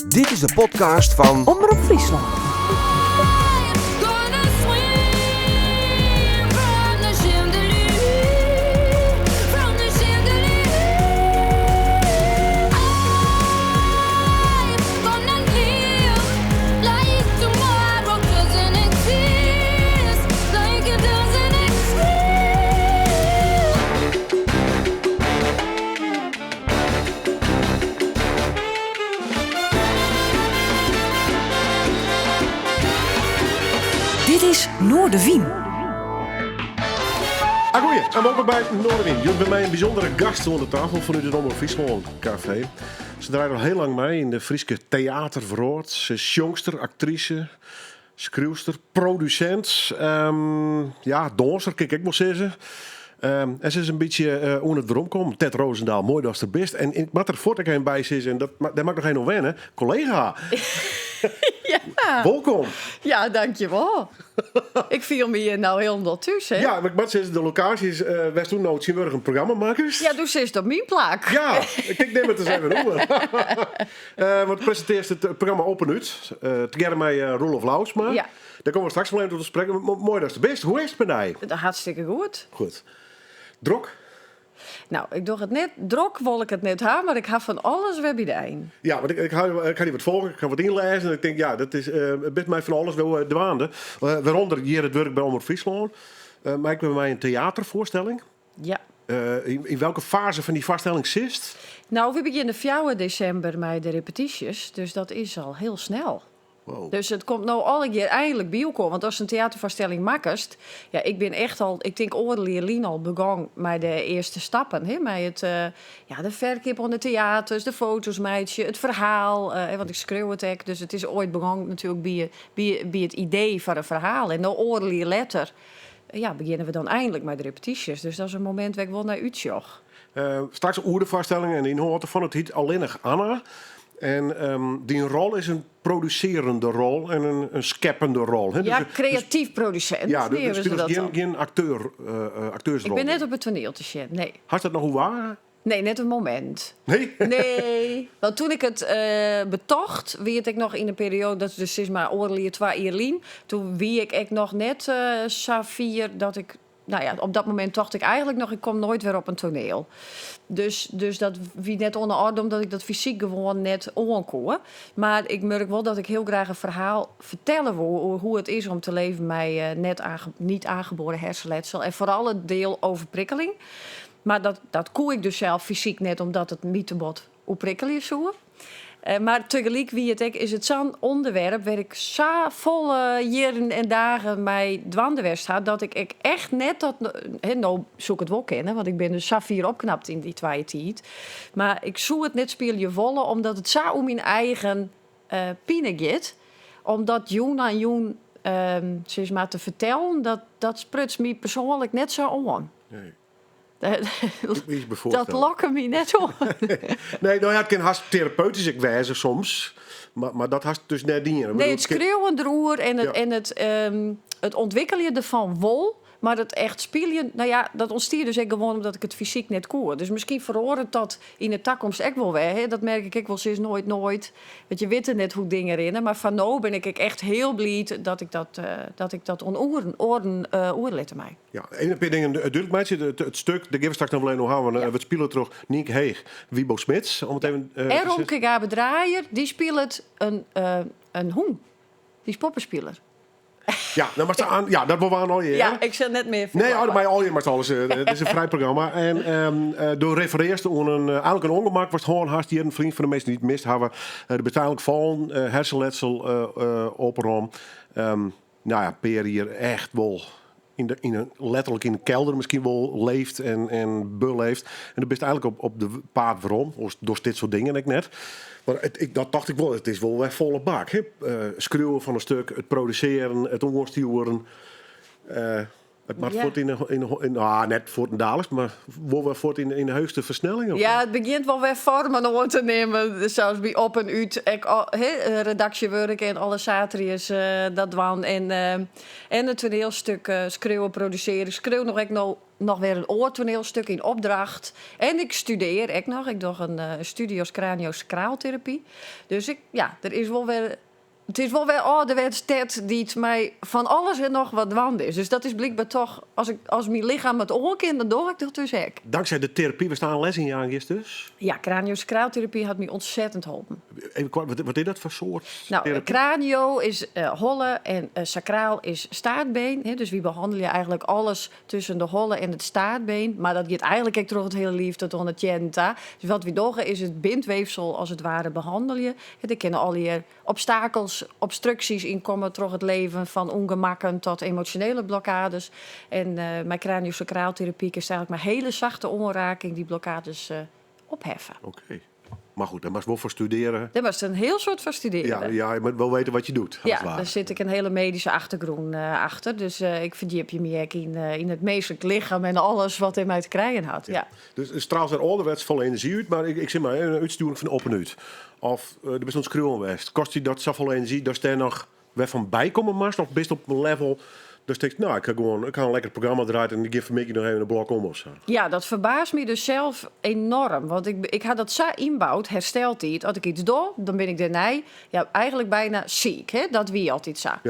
Dit is de podcast fan Omrop Fryslân. Dit is Noardewyn. Agoeie en wolkom by Noardewyn. Hjoed by my in bysûndere gast oan de tafel fanút it Omrop Fryslân Kafee. Se draait al hiel lang mei yn de Fryske teaterwrâld. Se is sjongster, aktrise, skriuwster, produsint, ja, dânser kin ik ek wol sizze. En se is in bytsje oan it weromkommen. Tet Rozendal, moai datst der bist. En ik moat der fuort ek even by sizze, en dat, dêr moat ik noch even oan wenne, kollega. Ja. Wolkom. Ja, dankjewol. Ik fiel my hjir no hielendal thús, hè? Ja, mar ik moat sizze, de lokaasje is uh, wêr'tst toen no tsjintwurdich in programma makkest. Ja, do sitst op myn plak. Ja, ik nim it ris even oer. Want presintearrest it programma Op en Ut, tegearre mei Roelof Lousma. Ja. Dêr komme we straks wol even oer te sprekken. Moai datst der bist. Hoe is it mei dy? Hartstikke goed. Goed. Drok? No, ik doch it net drok, wol ik it net ha, mar ik ha fan alles wer by de ein. Ja, want ik ha dy wat folge, ik ha wat ynlêzen en ik tink, ja, dat is bist mei fan alles wol dwaande. Wêrûnder hjir it wurk by Omrop Fryslân, mar ek mei in teaterfoarstelling. Ja. Yn welke faze fan dy foarstelling sitst? No, wy begjinne fjouwer desimber mei de repetysjes, dus dat is al hiel snel. Wow. Dus it komt no allegear einlik by elkoar. Want ast in teaterfoarstelling makkest, ja, ik bin echt al, ik tink oardel jier lyn al begong mei de earste stappen. Hè, mei it, ja, de ferkeap oan de teaters, de foto's meitsje, it ferhaal, want ik skriuw it ek. Dus it is oait begong natuerlik by it idee foar in ferhaal. En no oardel jier letter, ja, begjinne we dan einlik mei de repetysjes. Dus dat is in momint wêr't ik wol nei útsjoch. Straks oer de foarstelling en de ynhâld derfan. It hyt Allinnich Anna. En dyn rol is in produsearjende rol en in skeppende rol. Hè? Ja, kreatyf produsint. Ja, dus neame se dat gjin, dan. gjin akteursrol. Ik bin net op it toaniel te sjen, nee. Hast dat noch oerwage? Nee, net in momint. Nee? Nee, want toen ik it betocht, wie it ek noch yn in perioade, dat is dus sis mar oardel jier, twa jier lyn, toen wie ik ek noch net sa fier dat ik, nou ja, op dat momint tocht ik eigenlik noch, ik kom noait wer op in toneel. Dus dat wie net oan 'e orde, omdat ik dat fysyk gewoan net oankoe. Mar ik murk wol dat ik hiel graach in ferhaal fertelle woe oer hoe it is om te leven mei net niet aangeboren hersenletsel en foaral it deel overprikkeling. Mar dat koe ik dus sels fysyk net, omdat it my te bot oerprikkelje soe. Mar tegelyk wie it ek, is it sa'n ûnderwerp wêr't ik sa folle jierren en dagen mei dwaande west ha, dat ik ek echt net dat, hè, no soe ik it wol kinne, want ik bin dus sa fier opknapt yn dy twa jier tiid. Mar ik soe it net spylje wolle, omdat it sa oer myn eigen pine giet. Om dat jûn oan jûn sis mar te fertellen, dat spruts my persoanlik net sa oan. Nee. Dat lokke my net oan. Nee, no ja, it kin hast terapeutysk ek wêze soms, mar dat hast dus net dien. Nee, it skriuwen deroer en it ûntwikkeljen derfan wol, mar it echt spyljen, no ja, dat ûntstie dus ek gewoan omdat ik it fysyk net koe. Dus miskien feroaret dat yn 'e takomst ek wol wer. Hè? Dat merk ik ek wol, sis noait noait. Want je witte net hoe't dingen rinne. Mar foar no bin ik ek echt hiel bliid dat ik dat oan oaren oerlitte mei. Ja, even in pear dingen dúdlik meitsje. It stik, dêr gean we straks noch wol even oer hawwen, wurdt spile troch Nynke Heeg, Wybo Smids. Om it even, En Romke Gabe Draaijer, dy spilet in hûn. Dy is poppespiler. Ja, dan moatst aan, ja, dat wolle we oan allegear. Ja, ik sil net mear Nee, oh, mei allegear moatst alles. It is in frij programma. En do referearst oan in, eigenlik in ûngemak watst hân hast hjir, in ferline foar de minsken dy't it mist hawwe. Do bist eigenlik fallen, hersenletsel oprûn. Nou ja, in pear jier echt wol yn de, letterlik yn de kelder miskien wol leefd en beleefd. En do bist eigenlik op de paad werom, oars dochst dit soart dingen ek net. Mar dat tocht ik wol, it is wol wer folle bak. Hè? Skriuwen fan in stik, it produsearjen, it oanstjoeren. It moat fuort yn de, yn de, yn, ah, net fuortendaliks, mar wol wer fuort yn de heechste fersnelling? Of? Ja, it begjint wol wer foarmen oan te nimmen. Sels by Op en Ut, ek al, he, redaksjewurk en alle saterdeis dat dwaan. En, en it toanielstuk skriuwe, produsearje. Ik skriuw noch ek no noch wer in oar toanielstuk yn opdracht. En ik studear ek noch. Ik doch in studie as craniosacraaltherapie. Dus ik, ja, der is wol wer It is wol wer âlderwets Tet dy't mei fan alles en noch wat dwaande is. Dus dat is blykber toch, as, ik, as myn lichem it oan kin, dan doch ik dat dus ek. Tanksij de terapy, wêr'tst oan les yn jaan giest dus? Ja, craniosacraaltherapie hat my ontzettend holpen. Even koart, wat is dat foar soart Nou, terapy? Cranio is holle en sacraal is staartbeen. Hè, dus wy behannelje eigentlik alles tusken de holle en it staartbeen. Mar dat giet eigentlik ek troch it hiele liif tot oan de teannen ta. Dus wat wy dogge is it bindweefsel as it ware behannelje. Hè, der kinne allegear obstakels, obstruksjes yn komme troch it leven, fan ûngemakken tot emosjonele blokkades. En mei craniosacraaltherapie kinst eigentlik mei hiele sachte oanraking dy blokkades opheffe. Oké. Mar goed, dêr moatst wol foar studearje. Dêr moatst in hiel soad foar studearje. Ja, ja, je moat wol witte wat je doet. Ja, dêr sit ek in hiele medyske achtergrûn achter. Dus ik ferdjipje my ek yn it minsklik lichem en alles wat dêrmei te krijen hat. Ja. Dus straalt der âlderwets folle enerzjy út, mar ik sis mar, in útstjoering fan Op en Ut. Of do bist oan it skriuwen west. Kostet dy dat safolle enerzjy datst dêr noch wer fan bykomme moatst? Of bist op in level datst tinkst, no, ik ha gewoan, ik ha in lekker programma draaid en ik gean fan 'e middei noch even in blok om of sa? Ja, dat ferbaast my dus sels enoarm. Want ik ha dat sa ynboud, hersteltiid. As ik iets doch, dan bin ik dêrnei ja, eigentlik byna siik. Hè? Dat wie altyd sa.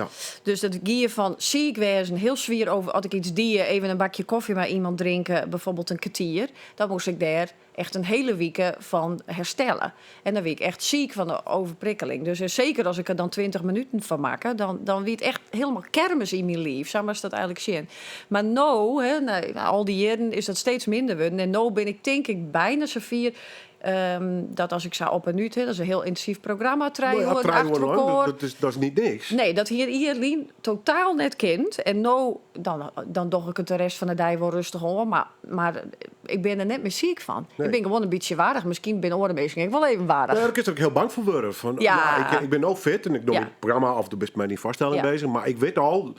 Dus dat gie fan siik wêzen, hiel swier over. As ik iets die, even in bakje kofje mei iemand drinke, byfoarbyld in kertier, dan moast ik dêr echt in hiele wike fan herstelle. En dan wie ik echt siik fan de overprikkeling. Dus en seker as ik der dan 20 minuten fan makke, dan wie it echt hielendal kermis yn myn liif. Sa moatst dat eigentlik sjen. Mar no, hè, nei al dy jierren, is dat steeds minder wurden. En no bin ik tink ik byna safier dat as ik sa Op en Ut, hè, dat is in hiel yntinsyf programma, trije Nou ja, oeren trije achter oeren lang, elkoar. Dat is net niks. Nee, dat hie in jier lyn totaal net kind. En no, dan doch ik it de rest fan de dei wol rêstich oan, mar ik bin der net mear siik fan. Nee. Ik bin gewoan in bytsje warch. Miskien binne oare minsken ek wol even warch. Ja, dêr kinst ek hiel bang foar wurde. Fan, ja, ik bin no fit en ik doch myn programma of do bist mei dyn foarstelling bezich, mar ik wit al,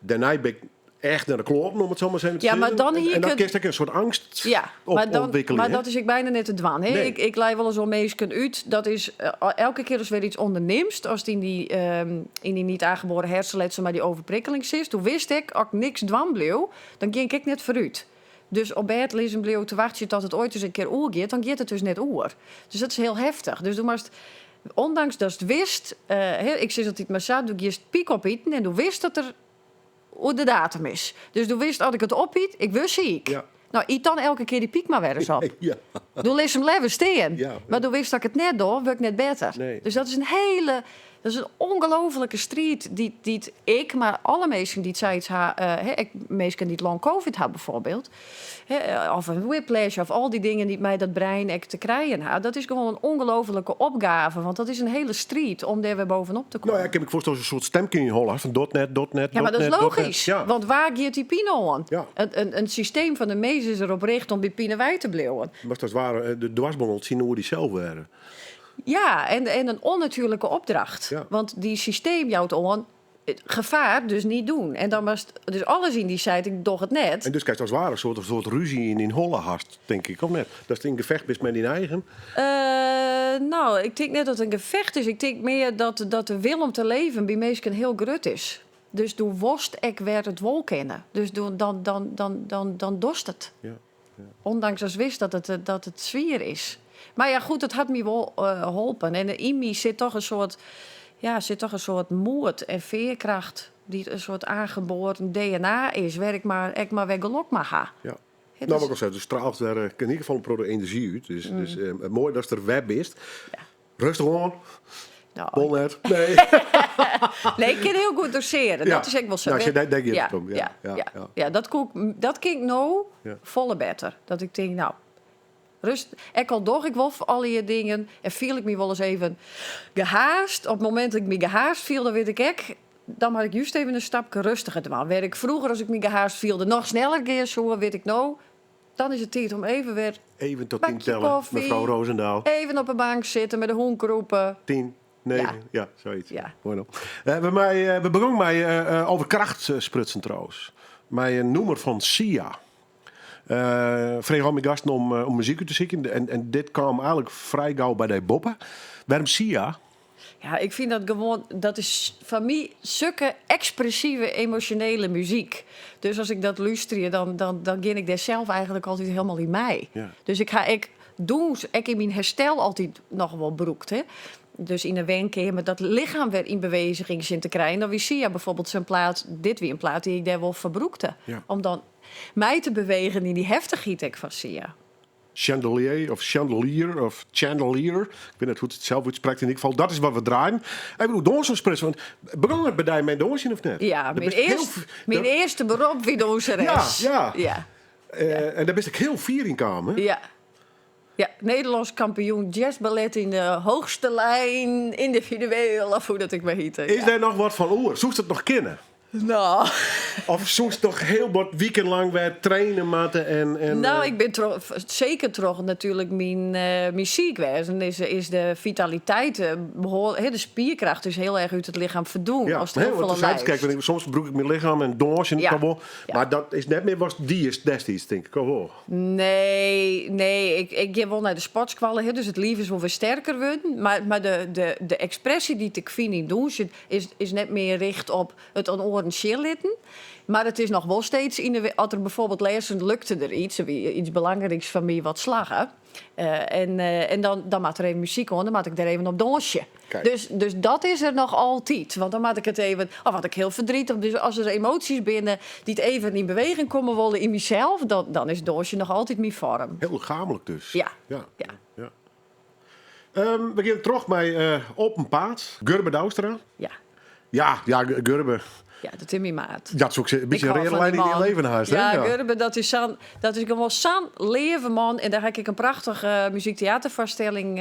dêrnei bin ik echt nei de kloaten, om it sa mar even te Ja, mar sizzen. dan hie En ik dan it kinst ek in soart eangst Ja, op mar dan, ûntwikkelje, mar hè? dat is ek byna net te dwaan. Hè? Nee. Ik lei wolris oan minsken út, dat is elke kear ast wer iets ûndernimst, ast yn dy niet aangeboren hersenletsel mei dy overprikkeling sitst, doe wist ik, as ik niks dwaan bliuw, dan gean ik ek net foarút. Dus op bêd lizzen bliuwe te wachtsjen tot it oait ris in kear oergiet, dan giet it dus net oer. Dus dat is hiel heftich. Dus do moatst, ûndanks datst wist, hè, ik sis altyd mar sa, do giest pyk opiten en do wist dat er oer de datum is. Dus do wist, as ik it opiet, ik wurd siik. No, yt dan elke kear dy pyk mar wer ris op. Do litst him leaver stean. Mar do wist, as ik it net doch, wurd ik net better. Nee. Dus dat is in hiele, dat is in ongelooflike striid dy't ik, mar alle minsken dy't sayts ha, hè, ek minsken dy't long covid ha byfoarbyld, hè, of in whiplash of al dy dingen dy't mei dat brein ek te krijen ha, dat is gewoan in ongelooflike opgave, want dat is in hiele striid om dêr wer bovenop te Nou ja, kommen. ik kin my foarstelle in soart stemke yn je holle hast fan doch net, doch net, Ja, mar doch dat is net, doch net. logysk. Ja. Want wêr giet dy pine oan? In systeem fan de mins is derop richt om by pine wei te bliuwen. Mar as it ware de dwarsbongel tsjinoer dysels wêre. Ja, en in ûnnatuerlike opdracht. Want dy systeem jout oan, it gefaar, dus niet doen. En dan moatst dus alles yn dy seit, ik doch it net. En dus krijst as it ware in soart rúzje yn dyn holle hast, tink ik, of net? Datst yn gefecht bist mei dyn eigen? No, ik tink net dat it in gefecht is. Ik tink mear dat de wil om te leven by minsken hiel grut is. Dus do wolst ek wer it wol kinne. Dus do, dan dochst it. Ûndanks datst wist dat it swier is. Mar ja, goed, it hat my wol holpen. En yn my sit toch in soart, ja, sit toch in soart moed en fearkracht dy't in soart aangeboren DNA is, wêr't ik mar, ek mar wer gelok mei ha. Hè, Nou, dus wat ik al sei, do straalt der yn ieder gefal in protte enerzjy út. Dus moai datst der wer bist. Rêstich oan. Nou, Wol net. Nee. Nee, ik kin hiel goed dosearje. Dat is ek wol sa. Nou, sjoch, dêr giet it om. Ja, dat koe ik, dat kin ik no folle better. Dat ik tink, nou, rêst. Ek al doch ik wol allegear dingen en fiel ik my wolris even gehaast. Op it momint dat ik my gehaast fiel, dan wit ik ek, dan moat ik just even in stapke rêstiger dwaan. Wêr ik froeger, as ik my gehaast fielde, noch sneller gean soe, wit ik no, dan is it tiid om even wer Even tot 10 bakje telle, koffie, mefrou Rozendaal. Even op 'e bank sitte mei de hûn krûpe. 10, 9, ja, sayts. Ja. Moai no. We, mei, we begûnen mei over kracht sprutsen trouwens. Mei in nûmer fan Sia. Frege al myn gasten om, om muzyk út te sykjen. En, en dit kaam eigenlik frij gau by dy boppe. Wêrom Sia? Ja, ik fyn dat gewoan, dat is foar my sukke ekspressive, emosjonele muzyk. Dus as ik dat lústerje, dan, dan, dan gean ik dêr sels eigenlik altyd hielendal yn mei. Ja. Dus ik ha ek dûns ek yn myn herstel altyd noch wol brûkt. Hè. Dus yn 'e wenkeamer dat lichem wer yn beweging sin te krijen. Dan wie Sia bijvoorbeeld sa'n plaat, dit wie in plaat dy't ik dêr wol foar brûkte. Ja. Om dan my te bewegen yn dy heftichheid ek fan Sia. Chandelier of Chandelier of Chandelier. Ik wit net hoe't it sels útsprekt yn ieder gefal. Dat is wat we draaien. Even oer dûnsen sprutsen. Want begûn it by dy mei dûnsjen of net? Ja, Dêr myn bist hiel earst, myn earste berop wie dûnseres. Ja, ja. Ja. En dêr bist ek hiel fier yn kaam, hè? Ja. Ja, Nederlânsk kampioen jazzballet yn de hoogste lijn, yndividueel, of hoe dat ek mar hjitte. Is dêr noch wat fan oer? Soest it noch kinne? No. Of soest noch hiel wat wiken lang wer traine moatte en, en No, ik bin troch, seker troch natuerlik myn, myn siik wêzen, is, is de fitaliteit, behoar, hè, de spierkracht is hiel erch út it lichem ferdwûn. Ja, Ast hè, hiel want folle toen sei ik, lijst. kijk, soms brûk ik myn lichem en dûnsjen Ja. kan wol. Ja. Mar dat is net mear watst diest destiids, tink ik, of wol? Nee, nee, ik, ik gean wol nei de sportskoalle, hè, dus it liif is wol wer sterker wurden. Mar, mar de, de, de ekspresje dy't ik fyn yn dûnsjen is, is net mear richt op it oan oaren sjen litten. Mar it is noch wol steeds yn de, as der bijvoorbeeld lêsten lukte der iets, der wie iets belangryks foar my wat slagge. En, en dan, dan moat der even muzyk oan, dan moat ik dêr even op dûnsje. Kijk. Dus, dus dat is der noch altyd. Want dan moat ik it even. Of as ik hiel ferdrietich dus as der emoasjes binne dy't even yn beweging komme wolle yn mysels, dan, dan is dûnsje noch altyd myn foarm. Hiel lichaamlik dus. Ja. Ja. Ja. ja. We gean troch mei Op 'en Paad, Gurbe Douwstra. Ja. Ja, ja, Gurbe. Ja, dat is myn maat. Dat soe ik sizze, in bytsje Ik in hâld reade fan lijn dy yn dyn man. leven hast, hè? Ja, Gurbe, dat is sa'n, dat is gewoan sa'n leave man. En dêr ha ik ek in prachtige muzykteaterfoarstelling,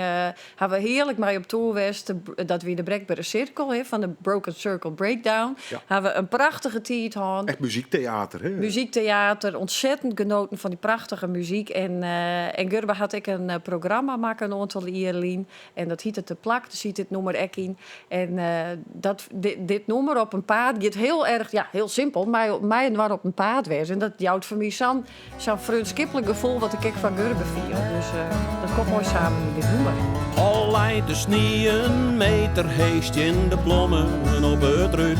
ha we hearlik mei op toer west. De, dat wie de Brekbere Sirkel, hè, fan de Broken Circle Breakdown. Ja. Ha we in prachtige tiid hân. Echt muzykteater, hè? Muzykteater, ontzettend genoten fan dy prachtige muzyk. En, en Gurbe hat ek in programma makke in oantal jier lyn. En dat hiet Te Plak, dêr sit dit nûmer ek yn. En dat, dit, dit nûmer Op 'en Paad giet hiel erch, ja, hiel simpel, mei, mei-inoar op 'en paad wêze. En dat jout foar my sa'n sa'n freonskiplik gefoel wat ik ek fan Gurbe fiel. Dus dat komt moai samen yn dit nûmer. Al leit de snie in meter heech tsjin de blommen op it rút.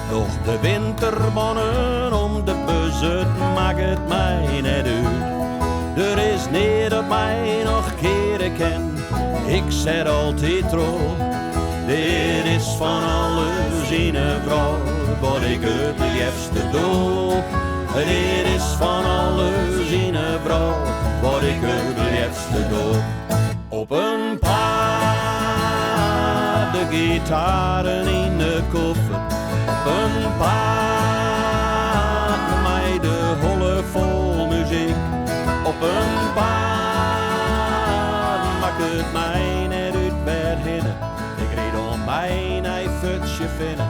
Doch de wintermannen om de bus, it makket my net út. Der is neat dat my noch keare kin, ik set altyd troch. Dit is fan alles yn 'e wrâld wat ik it leafste doch. Dit is fan alles yn 'e wrâld wat ik it leafste doch. Op 'en paad, de gitaren yn 'e koffer. Op 'en paad, mei de holle fol muzyk. Op 'en paad, makket my net út wêrhinne. Ik ryd om my nij futsje finne.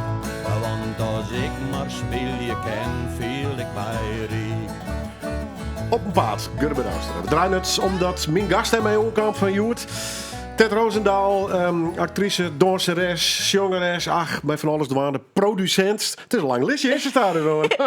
Want as ik mar spylje kin, fiel ik my ryk. Op 'en Paad, Gurbe Douwstra. We draaien it omdat myn gast dêrmei oankaam fan hjoed. Tet Rozendal, aktrise, dânseres, sjongeres, ach, mei fan alles dwaande, produsint. It is in lang listje, is it daar hoor. It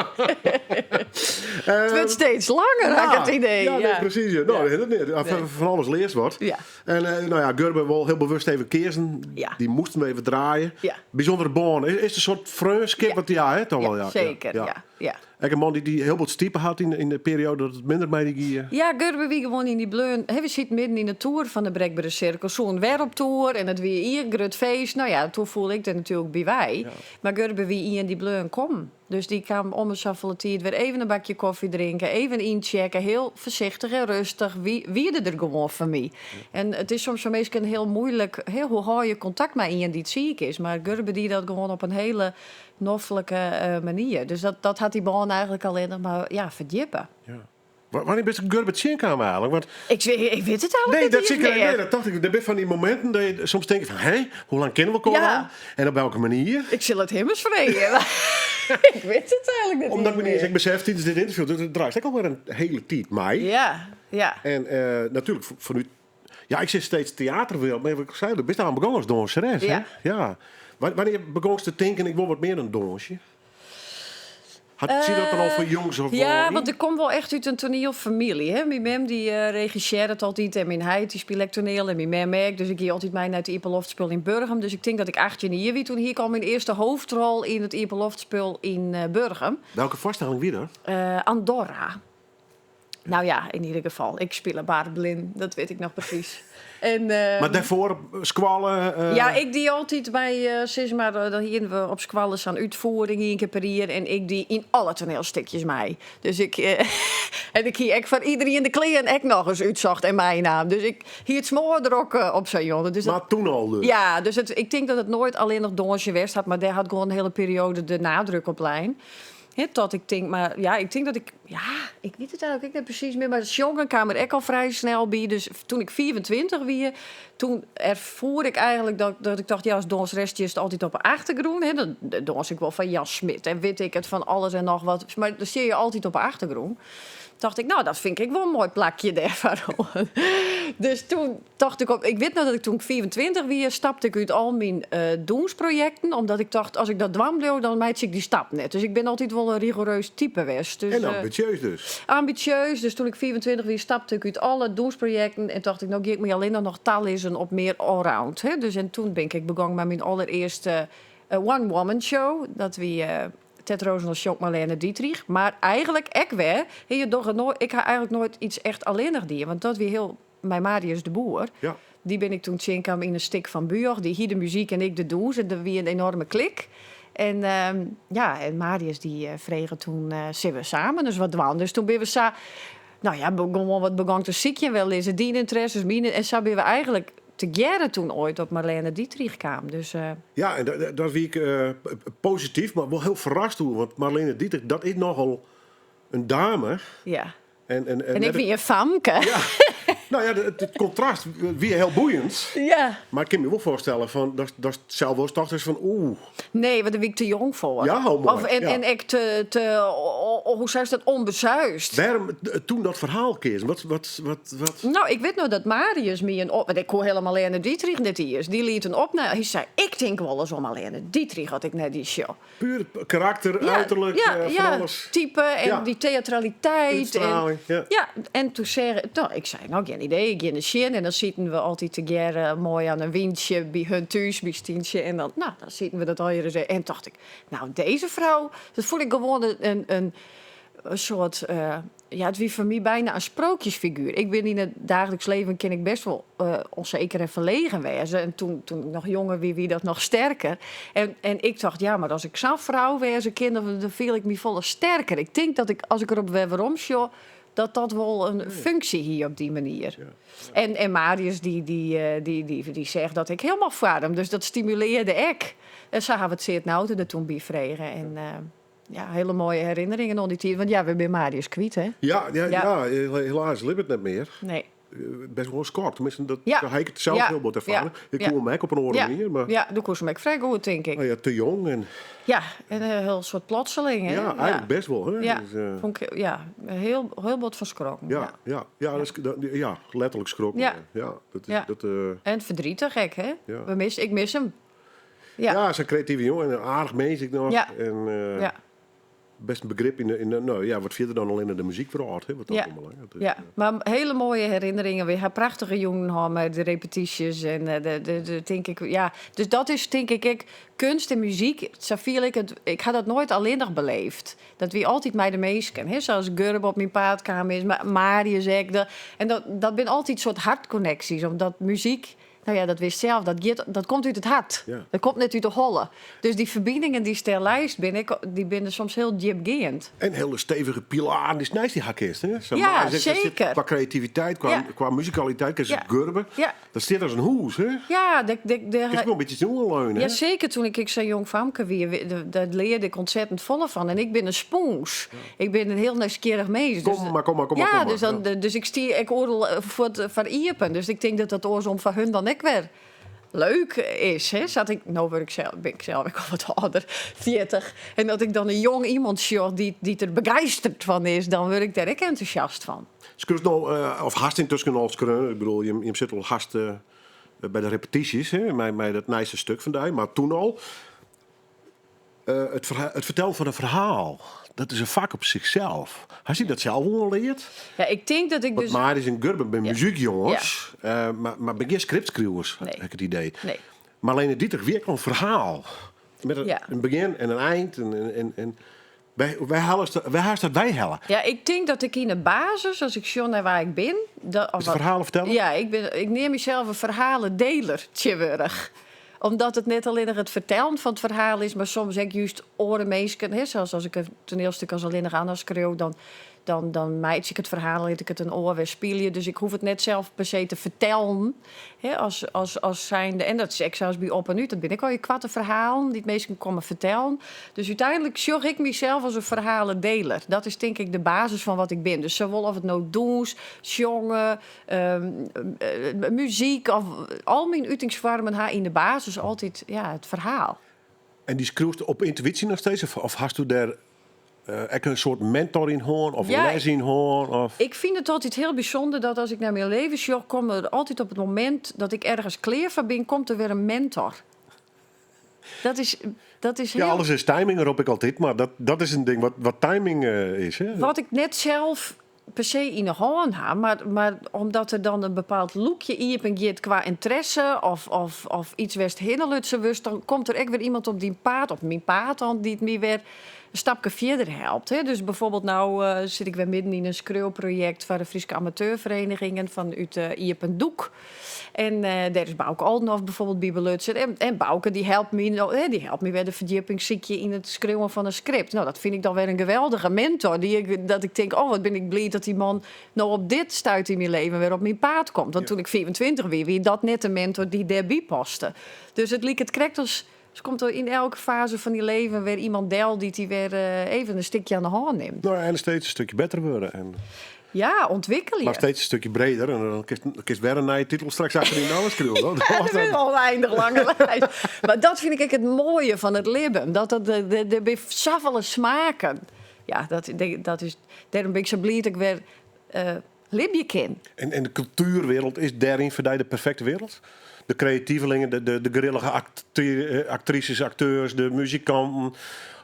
wurdt steeds langer, ha ik it idee. Ja, nee, presys. Ja. No, dat net. Nee. Fan alles learst wat. Ja. En no ja, Gurbe wol hiel bewust even keazen. Ja. Dy moasten we even draaien. Ja. Bysûndere bân. Is it in soart freonskip? Ja. Want ja, hè, toch Ja, wol. Ja, seker, ja. ja. Ek in man dy't dy hiel bot stipe hat yn de perioade dat it minder mei dy gie. Ja, Gurbe wie gewoan yn dy bleaun. Hè, we sieten midden yn de toer fan de Brekbere Sirkel. Soenen wer op toer en it wie ien grut feest. No ja, toen foel ik der natuerlik by wei. Mar Gurbe wie ien dy't bleaun kommen. Dus dy kaam om 'e safolle tiid wer even in bakje kofje drinke, even yntsjekke. Hiel foarsichtich en rêstich wie, wie er der gewoan foar my. En it is soms foar minsken hiel muoilik, hè, hoe hâld je kontakt mei ien dy't siik is? Mar Gurbe die dat gewoan op in hiele noflike manier. Dus dat, dat hat dy bân eigenlik allinnich mar ja, ferdjippe. Ja. Wannear bist Gurbe tsjinkaam eigenlik? Want Ik, ik wit it eigenlik Nee, net dat iens seker, mear. nee, dat tocht ik. Der binne fan dy mominten dat je soms tinke fan, hé, hoe lang kinne we elkoar Ja. al? En op welke manier? Ik sil it him ris freegje. ik wit it eigenlik net Omdat iens ik my mear. ek besef tidens dit ynterview, dat it draait ek alwer in hiele tiid mei. Ja, ja. En natuerlik fanút, ja, ik sis steeds teaterwereld, mar wat ik sei, do bist dêr begûn as dânseres, hè? Ja. Ja. Wannear begûnst te tinken, ik wol wat mear dan dânsje? Hat, siet dat der al fan jongs af Ja, oan yn? want ik kom wol echt út in toanielfamylje. Hè. Myn mem dy regissearret altyd en myn heit dy spile ek toaniel en myn mem ek. Dus ik gie altyd mei nei it iepenloftspul yn Burgum. Dus ik tink dat ik 18 jier wie, toen hie ik al myn earste hoofdrol yn it iepenloftspul yn Burgum. Welke foarstelling wie dat? Andorra. Nou ja, in ieder geval. Ik spile Barblin, dat weet ik nog precies. En, Mar dêrfoar skoalle? Ja, ik die altyd by, sis mar, dan hiene we op skoalle sa'n útfiering ien kear per jier en ik die yn alle toanielstikjes mei. Dus ik, en ik hie ek foar iderien de klean ek noch ris útsocht en meinaam. Dus ik hie it smoardrok op sa'n jûn. Dus dat, Mar toen al dus? Ja, dus it, ik tink dat it noait allinnich dânsjen west hat, mar dêr hat gewoan in hiele perioade de nadruk op lein. Hè, tot ik tink, mar ja, ik tink dat ik, ja, ik wit it eigenlik ek net presys mear, mar sjongen kaam der ek al frij snel by. Dus toen ik 25 wie, toen erfoer ik eigenlik dat ik tocht, ja, as dânseres stiest altyd op 'e achtergrûn. Hè, dan dâns ik wol foar Jan Smit en wit ik it fan alles en noch wat, mar dan stean je altyd op 'e achtergrûn. Tocht ik, nou, dat fyn ik wol in moai plakje dêrfoar. Dus toen tocht ik op, ik wit noch dat ik toen ik 25 wie, stapte ik út al myn dûnsprojekten, omdat ik tocht, as ik dat dwaan bliuw, dan meitsje ik dy stap net. Dus ik bin altyd wol in rigoereus type west. Dus, En ambitieus dus. Ambitieus. Dus toen ik 25 wie, stapte ik út alle dûnsprojekten en tocht ik, no gean ik my allinnich noch talizzen op mear allround. Hè. Dus en toen bin ik begûn mei myn allerearste one-woman show. Dat wie Tet Rozendal sjongt Marlene Dietrich. Mar eigenlik ek wer, hè, je dogge noait, ik ha eigenlik noait iets echt allinnich dien, want dat wie hiel mei Marius de Boer. Dy bin ik toen tsjinkaam yn in stik fan Bujoch. Dy hie de muzyk en ik de dûns. En der wie in enorme klik. En ja, en Marius dy frege toen, sille we samen ris wat dwaan? Dus toen binne we sa, nou ja, gewoan wat begûn te sykjen. Wêr lizze dyn ynteresses, myn? En sa binne we eigenlik tegearre toen oait op Marlene Dietrich kaam. Dus, Ja, en dat wie ik posityf, mar wol hiel ferrast oer. Want Marlene Dietrich, dat is nochal in dame. Ja. En En ik wie in famke. Ja. Nou ja, it kontrast wie hiel boeiend. Ja. Mar ik kin my wol foarstelle fan, datst sels wolris tocht hast fan oeh. Nee, want dêr wie ik te jong foar. Ja, oh, moai. Of, en, ja. en ek te, hoe seist dat, onbesuisd. Wêrom toen dat ferhaal keazen? Wat? Nou, ik wit noch dat Marius my in op... Want ik koe hiel Marlene Dietrich net iens. Dy liet in opname. Hy sei, ik tink wolris oan Marlene Dietrich as ik nei dy sjoch. Puer karakter, Ja, uiterlik, ja, fan ja, alles. type en Ja. dy teatraliteit. En, Útstraling, ja. ja, en toen sei nou, ik sei, nou, gjin idee, ik gean ris sjen. En dan sieten we altyd tegearre moai oan in wyntsje by hun thús, by Stientsje. En dan, nou, dan sieten we dat allegear ris En tocht ik, nou, dizze frou, dat fûn ik gewoan in soart, ja, it wie foar my byna in sprookjesfiguer. Ik bin yn it daagliks leven kin ik best wol onseker en ferlegen wêze. En toen ik noch jonger wie, wie dat noch sterker. En ik tocht, ja, mar as ik sa'n frou wêze kin, dan fiel ik my folle sterker. Ik tink dat ik, as ik derop wer werom sjoch, dat dat wol in funksje hie op dy manier. En Marius dy seach dat ek hielendal foar him. Dus dat stimulearde ek. En sa ha we Tseard Nauta der toen by frege. En ja, hiele moaie herinneringen oan dy tiid. Want ja, we binne Marius kwyt, hè? Ja, Ja. ja, helaas libbet net mear. Nee. Best wol in skok. Teminsten, dat Ja. ha ik it sels Ja. hiel bot erfaren. Ja. Ik Ja. koe him ek op in oare Ja. manier, mar Ja, doe koest him ek frij goed, tink ik. nou ja, te jong en Ja, en in hiel soart plotseling, hè? ja, eigenlik best wol. Hè? Ja. Dus, Fûn ik, ja, hiel, hiel bot fan skrokken. ja, Ja. ja, dat is, dat, ja, letterlik skrokken. Ja. Ja, dat is, Ja. dat, En verdrietig ek, hè? Ja. We mis, ik mis him. Ja. ja, zo'n creatieve jongen en een aardich mins ek noch. Ja. En, Ja. best in begrip yn de, nou ja, wat fierder dan allinne de muzykwrâld, hè, wat dat Ja. oanbelanget. Dus, Ja, mar hiele moaie herinneringen. We ha prachtige jûnen hân mei de repetysjes en de, tink ik, ja. Dus dat is tink ik ek keunst en muzyk, sa fiel ik it. Ik ha dat noait allinnich beleefd. Dat wie altyd mei de minsken, hè, sa as Gurbe op myn paad kaam is, mar Marius ek. En dat binne altyd soart hartkonneksjes, omdat muzyk, nou ja, dat witst sels, dat giet, dat komt út it hert. Ja. Dat komt net út de holle. Dus dy ferbiningen dy'tst dêr leist binne, dy binne soms hiel djipgeand. En hiele stevige pilaren dy'tst neist dy ha kinst, hè? Sa Ja, maar, dat sit seker. Kwa kreativiteit, kwa muzikaliteit, kin se Gurbe. Ja. Dat stiet as in hûs, hè? Ja, de, Kinst wol in bytsje oanleune, hè? Ja, seker. Toen ik sa'n jong famke wie, dêr learde ik ontzettend folle fan. En ik bin in spûns. Ik bin in hiel nijsgjirrich mins. Kom Dus, mar, kom mar, kom mar, ja, kom mar. dus, dan, dus ik stie ek oeral foar iepen. Dus ik tink dat dat oarsom foar hun dan ek wer leuk is. Hè? Sa't ik, no wurd ik sels, bin ik sels ek al wat âlder, 40. En dat ik dan in jong iemand sjoch dy't der begeisterd fan is, dan wurd ik dêr ek entûsjast fan. Skriuwst no, of hast yntusken al skreaun, ik bedoel, jim sitte al hast by de repetysjes, hè, mei dat nijste stik fan dy, mar toen al. It fertellen fan in ferhaal. Dat is in fak op sichsels. Hast dy dat sels oanleard? Ja, ik tink dat ik Want dus... Maris en Gurbe binne Ja. muzykjonges, mar binne gjin skriptskriuwers, Nee. ha ik it idee. Nee. Marlene Dietrich wie ek al in ferhaal. Met in, Ja. in begjin en in ein. En wêr hast dat weihelle? Ja, ik tink dat ik yn de basis, as ik sjoch nei wa ik bin... Dat, of It wat- ferhalen fertelle? Ja, ik neam mysels in ferhaledeler tsjintwurdich. Omdat it net allinnich it fertellen fan it ferhaal is, mar soms ek just oare minsken. Hè, sels as ik in toanielstik as Allinnich Anna skriuw, dan meitsje ik it ferhaal en lit ik it in oar wer spylje. Dus ik hoech it net sels per se te fertellen, hè, as zijnde. En dat is ek sels by Op en Ut. Dat binne ek al je koarte ferhalen dy't minsken komme fertellen. Dus úteinlik sjoch ik mysels as in ferhaledeler. Dat is tink ik de basis fan wat ik bin. Dus sawol of it no dûns, sjonge, muzyk of al myn utingsfoarmen ha yn de basis altyd, ja, it ferhaal. En dy skriuwst op yntuïsje noch steeds? Of hasto dêr ek in soart mentor yn hân of Ja, les yn hân? Of? Ik fyn it altyd hiel bysûnder dat as ik nei myn leven sjoch, komt der altyd op it momint dat ik ergens klear foar bin, komt der wer in mentor. Dat is Ja, hiel alles is timing, rop ik altyd, mar dat is in ding wat timing is. Hè? Wat ik net sels per se yn 'e hân ha, mar omdat der dan in bepaald lûkje iepen giet kwa ynteresse of yts wêr'tst hinne lutsen wurdst, dan komt der ek wer iemand op dyn paad, op myn paad dan, dy't my wer in stapke fierder helpt. Hè. Dus byfoarbyld no sit ik wer midden yn in skriuwprojekt foar de Fryske Amateurferenigingen fanút de Iepen Doek. En dêr is Bouke Oldenhof byfoarbyld by belutsen. En Bouke dy helpt my, no, hè, dy helpt my wer de ferdjipping sykje yn it skriuwen fan in skript. No, dat fyn ik dan wer in geweldige mentor. Dat ik tink, oh, wat bin ik bliid dat dy man no op dit stuit yn myn leven wer op myn paad komt. Want toen ik 25 wie, wie dat net de mentor dy't dêrby paste. Dus it liket krekt as komt der yn elke faze fan dyn leven wer iemand del dy't dy wer even in stikje oan de hân nimt. No, en steeds in stikje better wurde. En Ja, ûntwikkelje. mar steeds in stikje breder. En dan kinst wer in nije titel straks achter dyn namme skriuwe. Ja, dat is ûneinich lange lijst. Mar dat fyn ik ek it moaie fan it libben. Dat der binne safolle smaken. Ja, dat is, dêrom bin ik sa bliid dat ik wer libje kin. En de kultuerwereld is dêryn foar dy de perfekte wereld? De kreativelingen, de grillige aktrises, akteurs, de muzikanten.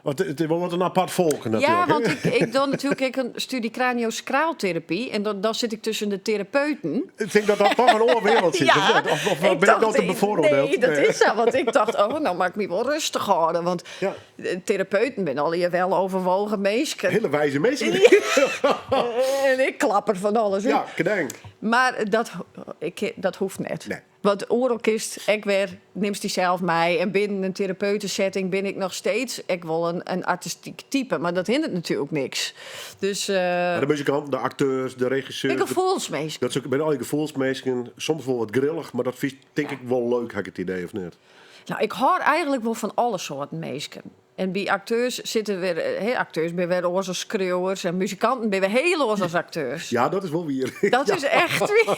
Want it is wol wat in apart folk natuerlik. Ja, want ik doch natuerlik ek in studie craniosacraaltherapy. En dan sit ik tusken de terapeuten. Ik tink dat dat toch in oare wereld sit. Ja, Of ik bin ik dacht, dan te bevooroordeeld? Nee, dat is sa. Want ik tocht, oh, no moat ik my wol rêstich hâlde. Want de terapeuten binne allegear weloverwogen minsken. Hiele wize minsken. En ik klap der fan alles út. Ja, kedeng. Mar dat hoecht net. Nee. Want oeral kinst ek wer, nimst dysels mei. En binnen in terapeutesetting bin ik noch steeds ek wol in artistyk type. Mar dat hinderet natuerlik niks. Dus, Mar de muzikanten, de akteurs, de regisseurs... De gefoelsminsken. Dat binne al dy gefoelsminsken. Soms wol wat grillich, mar dat fynst tink ik wol leuk, ha ik it idee, of net? No, ik hâld eigentlik wol fan alle soarten minsken. En by akteurs sitte wer, hè, akteurs binne wer oars as skriuwers en muzikanten binne wer hiel oars as akteurs. Ja, dat is wol wier. Dat is echt wier.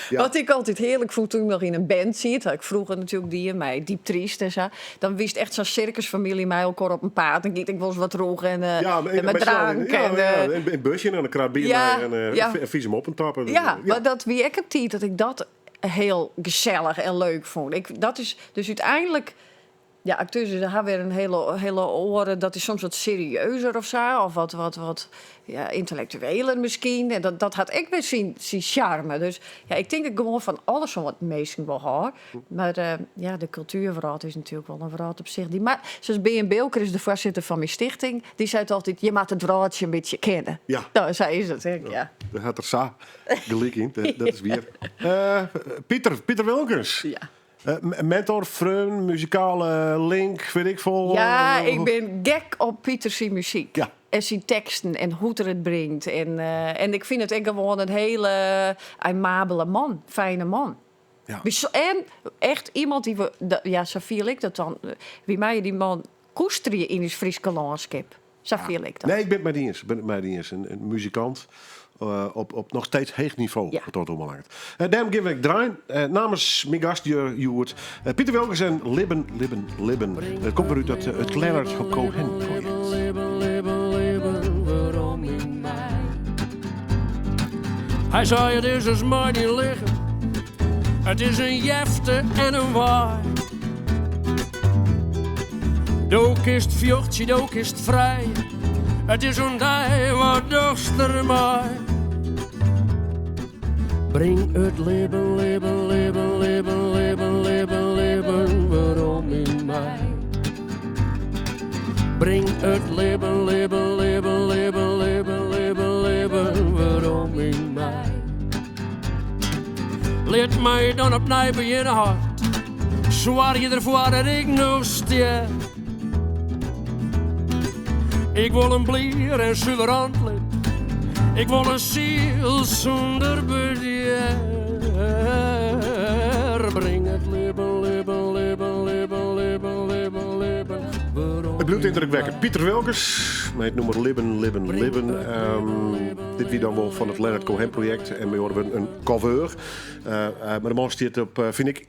Wat ik altyd hearlik fûn toen ik noch yn in band siet, ha ik froeger natuerlik dien mei Diep Triest en sa. Dan wiest echt sa'n sirkusfamylje mei elkoar op 'en paad. Dan giet ik wolris wat rûch Ja, en met met z'n allen drank. in een busje en dan krijg bier Ja, mei en en vies hem op en tappen. Ja, mar dat wie ek in tiid dat ik dat hiel gesellich en leuk fûn. Dat is dus úteinlik, ja, akteurs ha wer in hiele oare, dat is soms wat serieuzer of sa, of wat, ja, yntellektueler miskien. En dat hat ek wer syn sjarme. Dus ja, ik tink dat ik gewoan fan alle soarten minsken wol hâld. Mar ja, de kultuerwrâld is natuerlik wol in wrâld op sich. Mar sa Bearn Bilker is de foarsitter fan myn stichting, dy seit altyd, je moatte it wrâldsje in bytsje kenne. No, sa is it ek, ja. Dêr hat er sa gelyk yn, dat is wier. Piter Wilkens. Ja. Mentor, freon, muzikale link, wit ik folle. Ja, ik bin gek op Piter syn muzyk. En syn teksten en hoe't er it bringt. En ik fyn it ek gewoan in hiele aimabele man, fijne man. En echt iemand dy't we, ja, sa fiel ik dat dan. Wy meie dy man koesterje yn ús Fryske lânskip. Sa fiel ik dat. Nee, ik bin it mei dy iens. Ik bin it mei dy iens. In muzikant op noch steeds heech nivo, wat dat oanbelanget. Dêrom gean we draaien. Namens myn gast hjoed, Piter Wilkens en Libben, Libben, Libben. It komt wer út it Leonard Cohen projekt. Libben, libben, libben, werom yn my. Hy sei, it is as mei dyn lichem. It is in jefte en in wei. Do kinst fjochtsje, do kinst frije. It is oan dy, wat dochst dermei? Bring it libben, libben, libben, libben, libben, libben, libben werom yn my. Bring it libben, libben, libben, libben, libben, libben, libben werom yn my. Lit my dan opnij begjinne, heit. Soargje derfoar dat ik noch stjer. Ik wol in blier en suver antlit. Ik wol in siel sûnder bedjer. Bring it libben, libben, libben, libben, libben, libben, libben werom It bliuwt yn yndrukwekkend. my. Piter Wilkens mei it nûmer Libben, Libben, Libben. Dit wie dan wol fan it Leonard Cohen projekt en we hoorden in cover. Mar de man stiet op, fyn ik,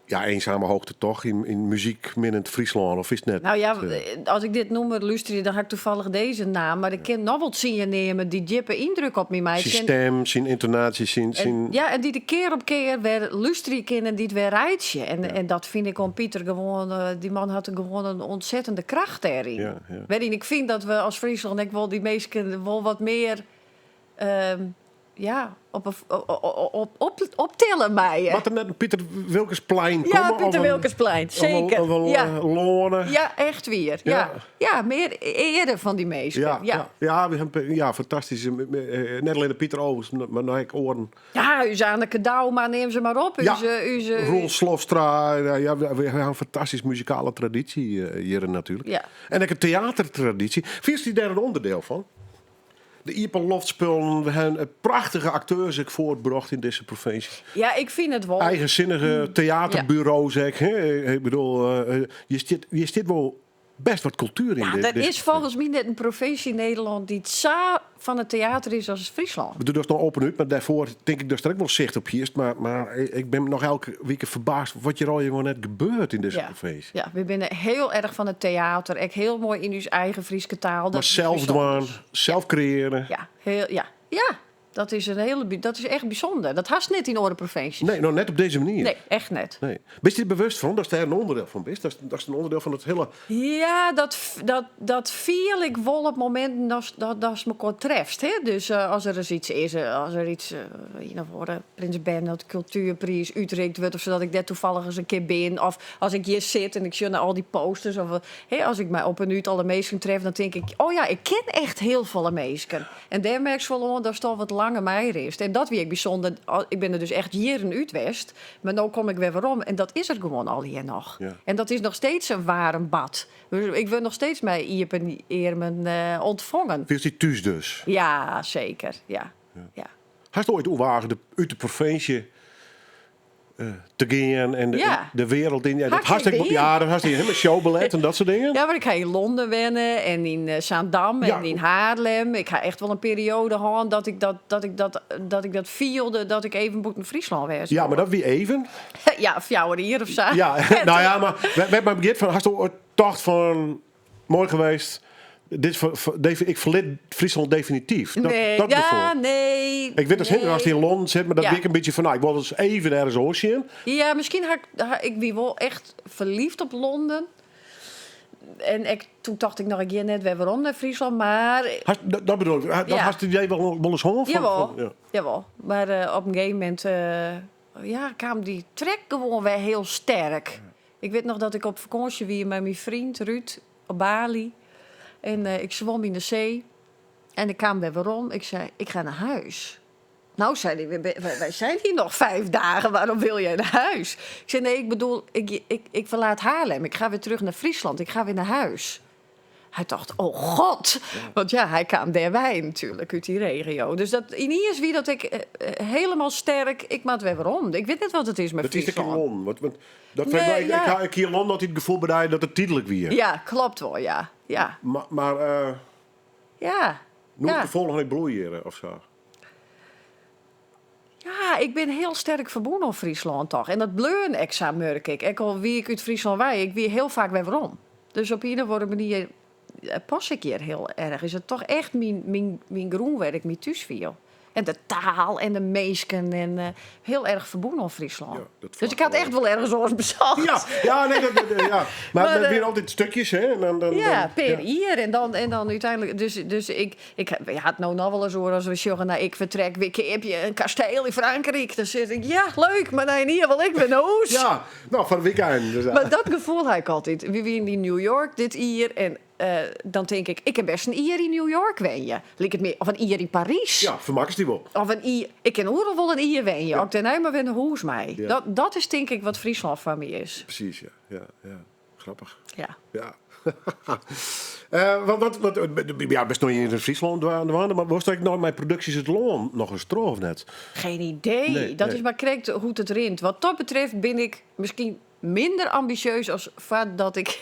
ja, eenzame hoogte toch yn muzykminnend Fryslân, of is it net? Nou ja, as ik dit nûmer lústerje, dan ha ik tafallich dizze naam. Mar ik kin noch wol tsien neame dy't djippe yndruk op my meitsje. Syn stim, syn yntonaasje, syn... Ja, en dy't ik kear op kear wer lústerje kin en dy't wer reitsje. En dat fyn ik oan Piter gewoan... Dy man hat gewoan in ûntsettende kracht dêryn. Wêryn ik fyn dat we as Fryslân ek wol dy minsken wol wat mear ja, op, op, optille meie. Moat der net in Piter Wilkensplein komme? Ja, Piter Wilkensplein, seker. Of in loane? Ja, echt wier. Ja. Ja, mear eare fan dy minsken. Ja, ja. we hawwe, ja, fantastysk. Net allinne Piter overigens, mar noch ek oaren. Ja, ús Anneke Douma, neam se mar op. Ja, Roel Slofstra. Ja, we hawwe in fantastyske muzikale tradysje hjir natuerlik. Ja. En ek in teatertradysje. Fynst dy dêr in ûnderdiel fan? De iepenloftspullen, we hawwe prachtige akteurs ek foartbrocht yn dizze provinsje. Ja, ik fyn it wol. Eigensinnige teaterburo's ek. Hè? Ik bedoel, hjir stiet wol bêst wat kultuer yn. Ja, der is folgens my net in provinsje yn Nederlân dy't sa fan it teater is as Fryslân. Do dochst no open út, mar dêrfoar tink ik datst der ek wol sicht op hiest. Mar ik bin noch elke wike ferbaasd wat hjir allegear net gebeurt yn dizze provinsje. Ja, we binne hiel erch fan it teater. Ek hiel moai yn ús eigen Fryske taal. Mar sels dwaan, sels kreëarje. Ja, hiel, ja. Ja, dat is, in hiele, dat is echt bysûnder. Dat hast net yn oare provinsjes. Nee, no net op dizze manier. Nee, echt net. Nee. Bist dy der bewust fan datst dêr in ûnderdiel fan bist? Datst in ûnderdiel fan it hiele... Ja, dat fiel ik wol op mominten datst mekoar trefst. Hè? Dus as der ris yts is, as der yts, ien of oare Prins Bernhard Kultuerpriis útrikt wurdt of sadat ik dêr toevallig ris in kear bin. Of as ik hjir sit en ik sjoch nei al dy posters. Of hè, as ik my op en út alle minsken tref, dan tink ik, oh ja, ik ken echt hiel folle minsken. En dêr merkst wol oan datst al wat langer meirinst. En dat wie ek bysûnder. Ik bin der dus echt jierren út west. Mar no kom ik wer werom en dat is der gewoan allegear noch. En dat is noch steeds in waarm bad. Dus ik wurd noch steeds mei iepen earmen ûntfongen. Fielst dy thús dus? Ja, seker. Ja. Ja. Hast oait oerwage út de provinsje te gean en de wereld yn? Ja, dat hast ek, ja, dat hast hielendal showballet en dat soart dingen. Ja, mar ik ha yn Londen wenne en yn Zaandam en yn Haarlem. Ik ha echt wol in perioade hân dat ik dat, dat, ik dat, dat, ik dat fielde, dat ik even bûten Fryslân wêze Ja, mar dat wie even. Ja, 4 jier of sa. Ja, no ja, mar wêr't my begjint fan, hast oait tocht fan moai geweest, dit, ik ferlit Fryslân definityf. Dat, nee, dat ja, gefoel. nee. Ik wit dat nee. ast yn Londen sit, mar dat wie ek in bytsje fan, no, ik wol ris even ergens oars sjen. Ja, miskien ha ik, ik wie wol echt ferliefd op Londen. En ek, toen tocht ik noch, ik gean net wer werom nei Fryslân, mar... Hast, dat bedoel ik, dat hast it idee wol ris hân? Fan, Jawol, fan, ja. jawol. Mar op in gegeven momint ja, kaam dy trek gewoan wer hiel sterk. Ik wit noch dat ik op fakânsje wie mei myn freon Ruud op Bali. En ik swom yn de see. En ik kaam wer werom. Ik sei, ik ga naar huis. Nou, sei hy, wij zijn hier nog 5 dagen. Waarom wil jij naar huis? Ik zei, nee, ik bedoel, ik verlaat Haarlem. Ik ga weer terug naar Friesland. Ik ga weer naar huis. Hy tocht, oh god. Want ja, hy kaam dêrwei natuerlik, út dy regio. Dus dat, yniens wie dat ik hielendal sterk, ik moat wer werom. Ik wit net wat it is mei Dat is ek yn Fryslân. Londen. Want dat vind ik Nee, wel, ja. ik hie in Londen altyd it gefoel by dy dat it tydlik wie. Ja, kloppet wol, ja. Ja. Mar noait it gefoel fan ik bliuw hjir of sa. Ja, ik bin hiel sterk ferbûn oan Fryslân toch. En dat bleaun ek sa, murk ik. Ek al wie ik út Fryslân wei, ik wie hiel faak wer werom. Dus op ien of oare manier pas ik hjir hiel erch. Is it toch echt myn grûn wêr't ik my thús fiel. En de taal en de minsken en eh, heel erg ferbûn oan Fryslân. Ja, dat dus ik had echt wol ergens oars besocht. Ja, ja, nee, dat, dat- ja. Maar, Maar, het eh, weer altijd stukjes, hè? En dan, dan, Ja, dan- per ja. jier. En dan, en dan uiteindelijk. Dus, dus ik, ik ik had nou nog wel eens hoor, als we zeggen, nou, ik vertrek, weer heb je een kasteel in Frankrijk. Dan zit ik, ja, leuk, maar nee, hier wil ik ben naar huis. Ja, nou, van het weekend. Dus, ja. Maar dat gevoel had ik altijd. We waren in New York dit jaar en eh, dan denk ik, ik heb best een jaar in New York wenje. Lijkt het meer, of een jaar in Parijs. ja, vermaak is die wel. Of een ier. Ik ken overal wel een ier wenje. Ook daarna maar weer een hoes mij. Ja. Dat, dat is denk ik wat Friesland van mij is. Precies, ja. Ja, ja. Grappig. Ja. Ja. Eh, want, want, want, ja, best nog in Friesland, maar was dat ik nou mijn producties het loon nog eens terug of net? Geen idee. Nee, dat nee. is maar correct hoe het rint. Wat dat betreft ben ik misschien minder ambitieus als dat ik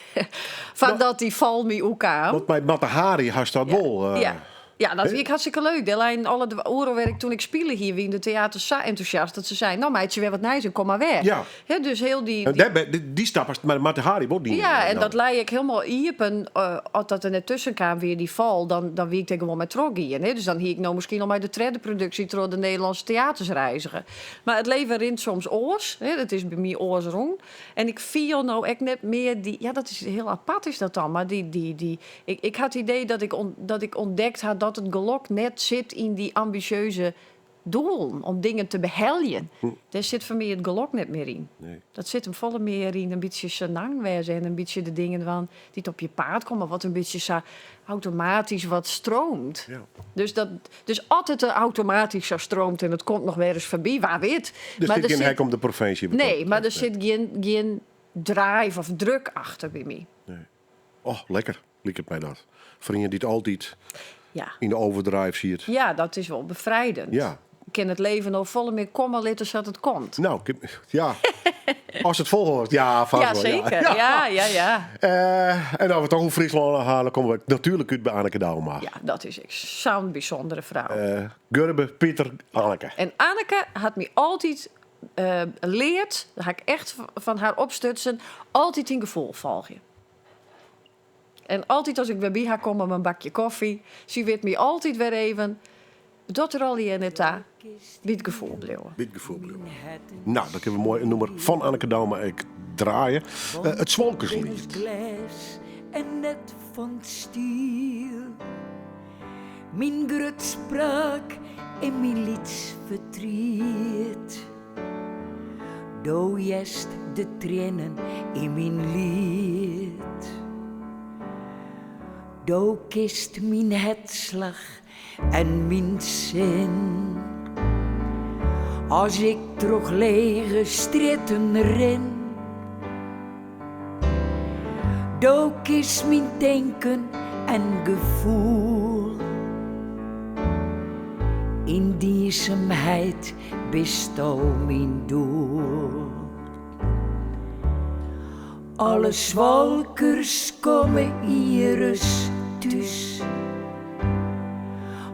van dat die val me ook aan. Want mijn Matahari had dat wel. eh, Ja. Ja, dat vind ik hartstikke leuk. De lijn alle de orenwerk toen ik speelde hier wie in de theater zo enthousiast dat ze zei, nou meidje weer wat nijs en kom maar weg. Ja. Hè, dus heel die, En die- daar ben- die, die stap was met Matahari wordt niet. ja, en nou. dat lei ik helemaal iepen. eh als dat er net tussen kwam weer die val, dan, dan wie ik gewoon met trok hier. Hè? Dus dan hier ik nou misschien al bij de tweede productie door de Nederlandse theaters reizigen. Maar het leven rint soms oors. Hè? Dat is bij mij oors rond. En ik viel nou echt net meer die. Ja, dat is heel apart is dat dan. Maar die, die, die, ik, ik had het idee dat ik, on, dat ik ontdekt had dat het gelok net zit in die ambitieuze doelen om dingen te beheljen. Daar zit voor mij het gelok net meer in. Nee. Dat zit hem volle meer in een beetje senang wezen en een beetje de dingen van die het op je paad komen, wat een beetje zo automatisch wat stroomt. Ja. Dus, dat, dus altijd er automatisch zo stroomt en het komt nog weer eens voorbij, waar weet. Dus maar dit er geen zit, hek om de provincie. nee, maar er zit geen, geen drive of druk achter bij mij. Nee. Oh, lekker. Liep het mij dat. Vrienden die het altijd Ja. in de overdrive ziet. ja, dat is wel bevrijdend. Ja. Ik ken het leven nog volle meer komma litten dat het komt. Nou, ik- ja. Als het volhoort. Ja, vast Ja, wel. zeker. Ja, ja, ja. Eh, en als we toch over Friesland halen, komen we natuurlijk uit bij Anneke Douma. Ja, dat is echt zo'n bijzondere vrouw. Eh, Gurbe, Pieter, Anneke. En Anneke had me altijd eh leerd, daar ga ik echt van haar opstutsen, altijd in gevoel volgen. En altijd als ik bij haar kom met mijn bakje koffie, ze weet me altijd weer even dat er al in het daar wie het gevoel bleef. Dit gevoel blijven. Nou, dan kunnen we mooi een nummer van Anneke Douma ik draaien. Eh, het Zwolkerslied. glas en net van stiel. Mijn grut spraak en mijn lieds verdriet. Do jest de tranen in mijn lied. Do kist mijn hetslag en mijn zin. Als ik terug lege stritten ren. Dook is mijn denken en gevoel. In diesemheid bist al mijn doel. Alle zwalkers komen hier eens thuis.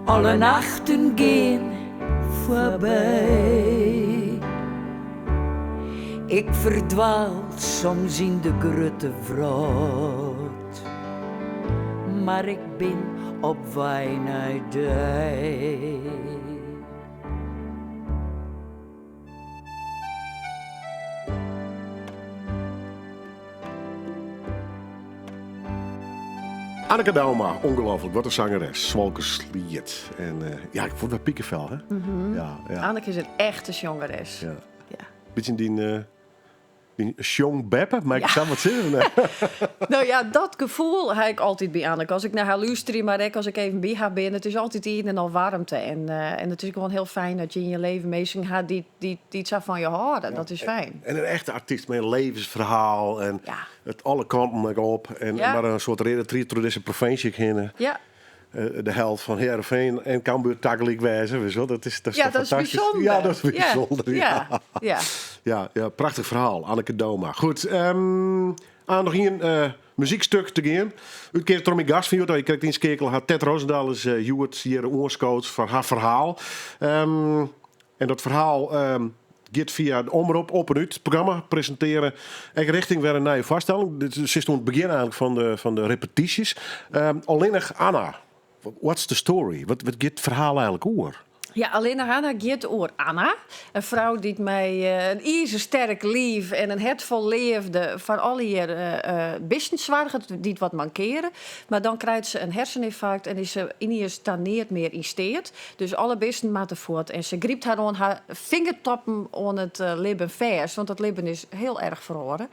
Alle nachten gaan voorbij. Ik verdwaal soms in de grutte wrot, maar ik ben op wijn uit de Anneke Douma, ongelooflijk. Wat een zangeres. Zwolkerslied. En eh, ja, ik vond het wel piekenvel, hè? Ja, ja. Anneke is een echte zangeres. ja. Ja. Beetje die, eh die Sjong Beppe, maar ik Ja. zou wat zeggen. Nou ja, dat gevoel heb ik altijd bij Anneke. Als ik naar haar luister, maar ook als ik even bij haar ben, het is altijd een en al warmte. En, eh, en het is gewoon heel fijn dat je in je leven mensen gaat die, die, die iets af van je houden. Dat is fijn. En een echte artiest met een levensverhaal. En Ja. het alle kanten maar op. En Ja. maar een soort redetrie door deze provincie heen. Ja, Eh, de held van Heerenveen en Cambuur tegelijk wijzen. Weet je wel? Dat is, dat is ja toch dat is fantastisch? bijzonder. Ja, dat is bijzonder. Ja. Ja, ja. Ja, ja, prachtig verhaal. Anneke Douma. Goed, ehm, aan nog een eh, muziekstuk te gaan. U keert Tommy Gast van Joert. Je kijkt in Skekel. Haar Ted Roosendaal is eh Joert hier oorskoot van haar verhaal. Ehm, en dat verhaal ehm gaat via de Omroep op en uit het programma presenteren. En richting weer een nieuwe vaststelling. Dit is toen het begin eigenlijk van de, van de repetities. Ehm alleen nog Anna. What's the story? Wat, wat gaat het verhaal eigenlijk oor? Ja, Allinnich Anna giet oer Anna, in frou dy't mei in izersterk liif en in hert fol leafde foar allegear bisten soarget dy't wat mankeare. Mar dan krijt se in hersenynfarkt en is se yniens ta neat mear yn steat. Dus alle bisten moatte fuort en se grypt har oan har fingertoppen oan it libben fêst, want dat libben is hiel erch feroare.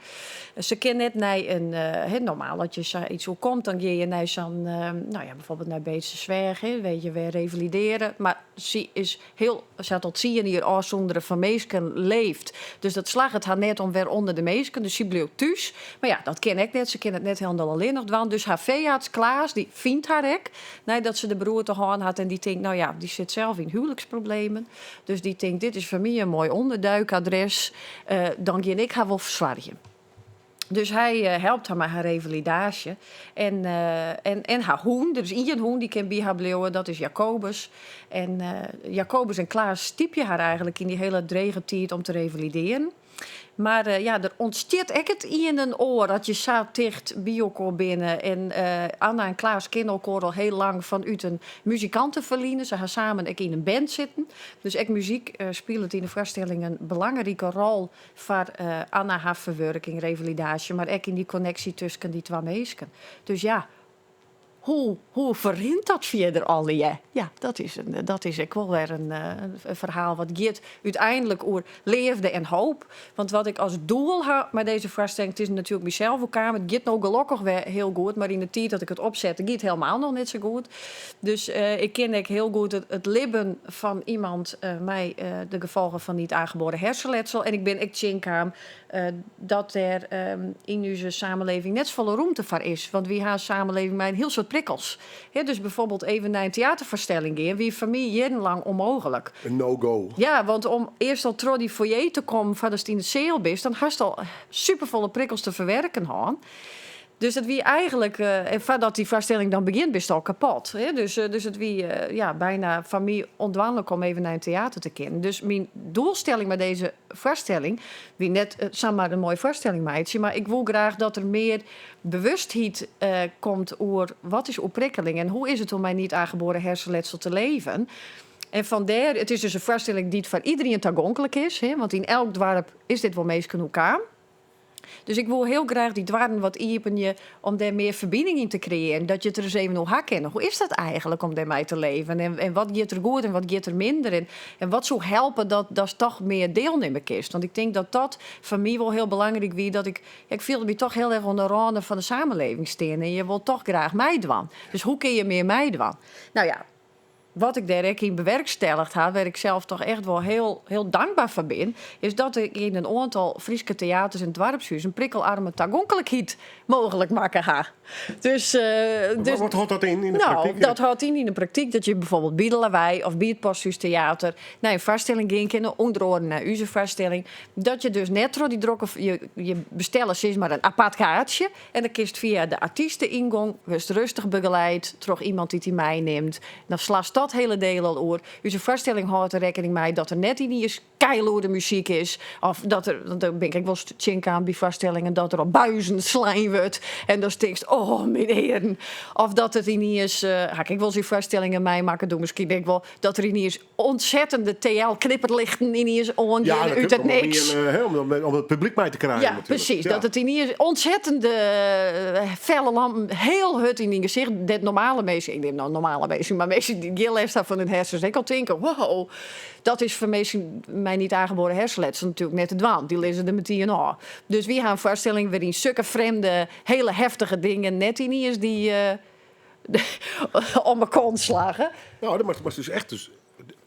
Se kin net nei in, hè, normaal as je sa iets oerkomt, dan gean je nei sa'n, no ja, bijvoorbeeld nei Beetstersweach, hè, wêr't je wer revalideare. Mar sy is hiel, se hat al tsien jier ôfsûndere fan minsken leefd, dus dat slagget har net om wer ûnder de minsken, dus sy bliuwt thús. Mar ja, dat kin ek net, se kin it net hielendal allinnich dwaan. Dus har feearts Klaas, dy fynt har ek, neidat se de beroerte hân hat en dy tinkt, no ja, dy sit sels yn huweliksproblemen, dus dy tinkt, dit is foar my in moai ûnderduikadres, dan gean ik har wol fersoargjen. Dus hy helpt har mei har revalidaasje en, en har hûn. Der is ien hûn dy kin by har bliuwe, dat is Jacobus. En Jacobus en Klaas stypje har eigentlik yn dy hiele drege tiid om te revalidearen. Mar ja, der ûntstiet ek it ien en oar as je sa ticht by elkoar binne. En Anna en Klaas kinne elkoar al hiel lang fanút in muzikanteferline. Se ha samen ek yn in band sitten. Dus ek muzyk spilet yn de foarstelling in belangrike rol foar Anna har ferwurking, revalidaasje, mar ek yn dy konneksje tusken dy twa minsken. Dus ja, Hoe, hoe ferrint dat fierder allegear? Ja, dat is, in, dat is ek wol wer in, in ferhaal wat giet úteinlik oer leafde en hoop. Want wat ik as doel ha mei dizze foarstelling, it is natuerlik mysels oerkaam, it giet no gelokkich wer hiel goed, mar yn de tiid dat ik it opsette gie it helemaal noch net sa goed. Dus ik kin ek hiel goed it libben fan iemand mei de gefolgen fan niet aangeboren hersenletsel. En ik bin ek tsjinkaam dat dêr yn ús samenleving net safolle rûmte foar is. Want wy ha in samenleving mei in hiel soad prikkels. Dus bijvoorbeeld even nei in teaterfoarstelling gean wie foar my jierrenlang ûnmooglik. In no-go. Ja, want om earst al troch dy foyer te kommen foardatst yn de seal bist, dan hast al superfolle prikkels te ferwerken hân. Dus dat wie eigentlik, en foardat dy foarstelling dan begjint, bist al kapot. Hè? Dus, dus it wie ja, byna foar my ûndwaanlik om even nei in teater te kinnen. Dus myn doelstelling mei dizze foarstelling wie net samar in moaie foarstelling meitsje, mar ik woe graach dat der mear bewustheid komt oer wat is oerprikkeling en hoe is it om mei niet aangeboren hersenletsel te leven. En fandêr, it is dus in foarstelling dy't foar iderien tagonklik is, hè, want yn elk doarp is dit wol minsken oerkaam. Dus ik woe hiel graach dy doarren wat iepenje om dêr mear ferbining yn te kreëarjen. Dat je it der ris even oer ha kinne. Hoe is dat eigentlik om dêrmei te leven? En wat giet der goed en wat giet der minder? En wat soe helpe dat datst toch mear dielnimme kinst? Want ik tink dat dat foar my wol hiel belangryk wie. Dat ik, ja, ik fielde my toch hiel erch oan de râne fan de samenleving stean. En je wol toch graach meidwaan. Dus hoe kin je mear meidwaan? Nou ja, Wat ik dêr ek yn bewerkstelligd ha, wêr ik sels toch echt wol hiel, hiel dankber foar bin, is dat ik yn in oantal Fryske teaters en doarpshuzen prikkelarme tagonklikheid mooglik makke ha. Dus, dus, Wat hâldt dat yn yn de nou, praktyk? dat hâldt yn yn de praktyk dat je bijvoorbeeld by De Lawei of by it Posthûstheater nei in foarstelling gean kinne, ûnder oaren nei ús foarstelling. Dat je dus net troch dy drokke, je bestelle sis mar in apart kaartsje En dan kinst fia de artyste-yngong, wurdst rêstich begeleid troch iemand dy't dy meinimt. Dan slast dat hele diel al oer. Us foarstelling hâldt der rekkening mei dat der net yniens keilûde muzyk is. Of dat der, want dêr bin ik ek wolris tsjinkaam by foarstellingen, dat der op buizen slein wurdt. En dan tinkst, oh myn earen. Of dat it yniens, ha ik ek wolris yn foarstellingen meimakke, doe miskien ek wol, dat der yniens ontzettende TL-knipperlichten yniens oangean Ja, út it niks. Om it publyk mei te krijen. Ja, presys. Dat it yniens ontzettende felle lampen hiel hurd yn dyn gesicht. Dêr't normale minsken, ik nim no normale minsken, mar minsken dy't gjin lêst ha fan hun hersens ek al tinke, wow, dat is foar minsken mei niet aangeboren hersenletsel natuerlik net te dwaan. Dy lizze der metien ôf. Dus wy ha in foarstelling wêryn sukke frjemde, hele heftige dingen net yniens dy om 'e kont slagge. Nou, dan moatst dus echt dus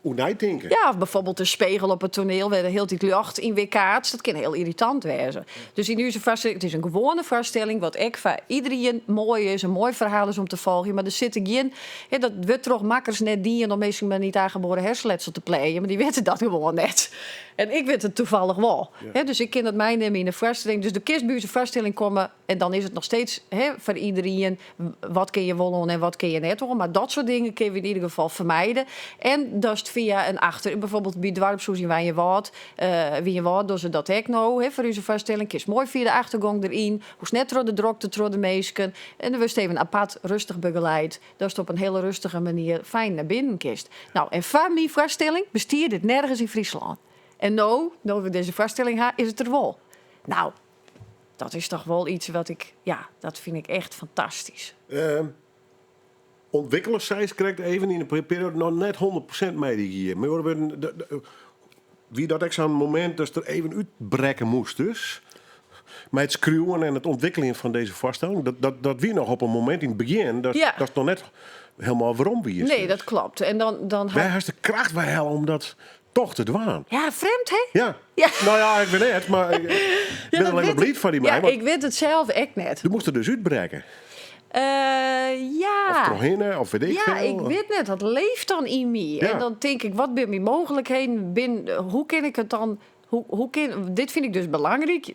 oer neitinke. Ja, of bijvoorbeeld de spegel op it toneel wêr de hiele tiid ljocht yn weerkaatst. Dat kin hiel yrritant wêze. Dus yn ús foarstelling, it is in gewoane foarstelling, wat ek foar iderien moai is, in moai ferhaal is om te folgjen. Mar der sitte gjin, hè, dat wurdt troch makkers net dien om minsken mei niet aangeboren hersenletsel te pleaien, mar dy witte dat gewoan net. En ik wit it toevallig wol. Hè, dus ik kin dat meinimme yn de foarstelling. Dus do kinst by ús foarstelling komme en dan is it noch steeds, hè, foar iderien wat kin je wol oan en wat kin je net oan. Mar dat soart dingen kinne we yn ieder gefal fermijde. En datst fia in achter. Bijvoorbeeld by Doarpshûs yn Wijnjewâld. Wijnjewâld dogge se dat ek no, hè, foar ús foarstelling. Kinst moai fia de achtergong deryn. Hoechst net troch de drokte, troch de minsken. En dan wurdst even apart rêstich begeleid. Datst op in hiele rêstige manier fijn nei binnen kinst. Nou, en foar myn foarstelling bestie dit nergens yn Fryslân. En no, no we dizze foarstelling ha, is it der wol. Nou, dat is toch wol iets wat ik, ja, dat fyn ik echt fantastysk. Ûntwikkele seist krekt even yn de perioade noch net 100% mei dy gie. Mar wie dat ek sa'n momint datst der even útbrekke moast dus? Mei it skriuwen en it ûntwikkeljen fan dizze foarstelling? Dat wie noch op in momint yn it begjin dat datst noch net helemaal werom wiest. Nee, dat klopt. En dan Wêr hast de kracht wei helle om dat toch te dwaan? Ja, frjemd hè? Ja. Ja. Nou ja, ik wit net, mar ik bin dat allinnich wit bliid foar dy mei. Ja, want ik wit it sels ek net. Do moast der dus útbrekke. Ja. Of trochhinne, of wit ik Ja, veel. ik wit net. Dat leeft dan yn my. Ja. En dan tink ik, wat binne myn mooglikheden? Hoe kin ik it dan... Hoe kin, dit fyn ik dus belangryk.